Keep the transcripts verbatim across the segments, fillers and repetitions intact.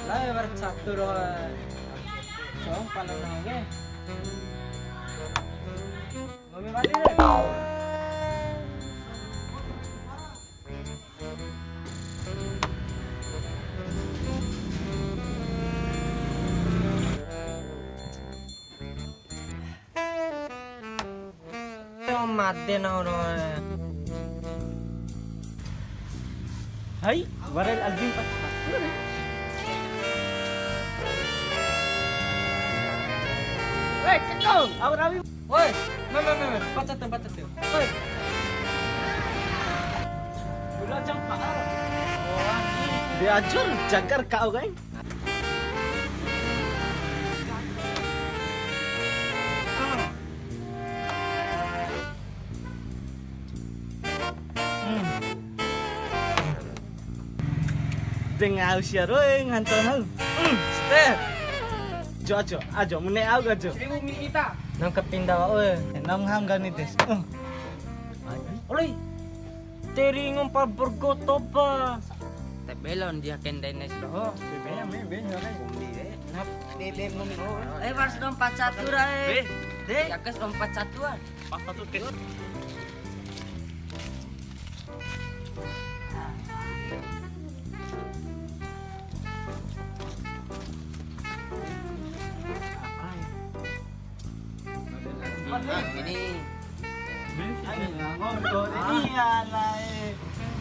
Lai bar catur, oi. Song paling nangge. Nggomi wali re. Made na ono. Hai, warai al azim pas. Weh, cekong. Au rawi. Woi, me, me, me, me, pacet, pacet. Woi. Gula jam paar. Diajur jagar kau, kai. Dengau sia roe nganto hau. Step. Jo, jo, ajo, mune au ga jo. Seribu mili kita. Nang kepinda, oi. Nang ham gani des. Oi. Teri ngompa bergotoba. Te belon dia kendai nes doho. Be, be, be, nyore. Kombi, be. Be, be, ngombi. Eh, harus dompat satu, Rai. Be. De. Ya, kes dompat satu, ah. Pas satu, kes. Ini. Ayo, ngomong. Iya, lah, eh.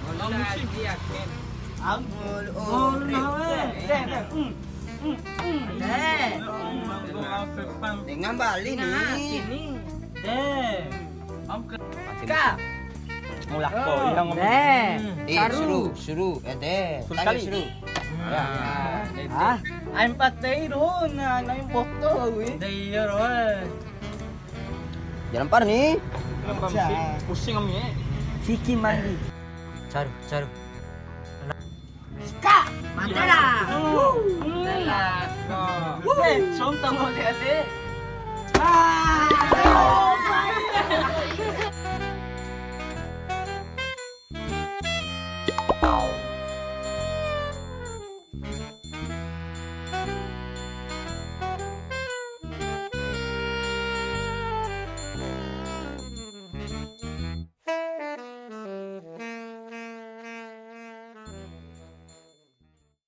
Ngomong sih. Iya, Ken. Ampun, oh, Ken. Eh. Dengan Bali nih. Nah, sini. Eh. Om ke-, Kak. Mulak ko, iya ngomong. Deh. Hmm. Eh, saru. Suru, suru. Eh, deh. Suru. Ayo, sekali. Suru. Hmm. Ya. Ah. Ain patei ro, na, na, foto, wi. Deh, iya, ro, eh. Jalan par nih. Pusing, pusing, Om, ya. Siki mandi. Saru, saru. Ka, mantap lah. Eh, contoh mau lihat deh. Ah.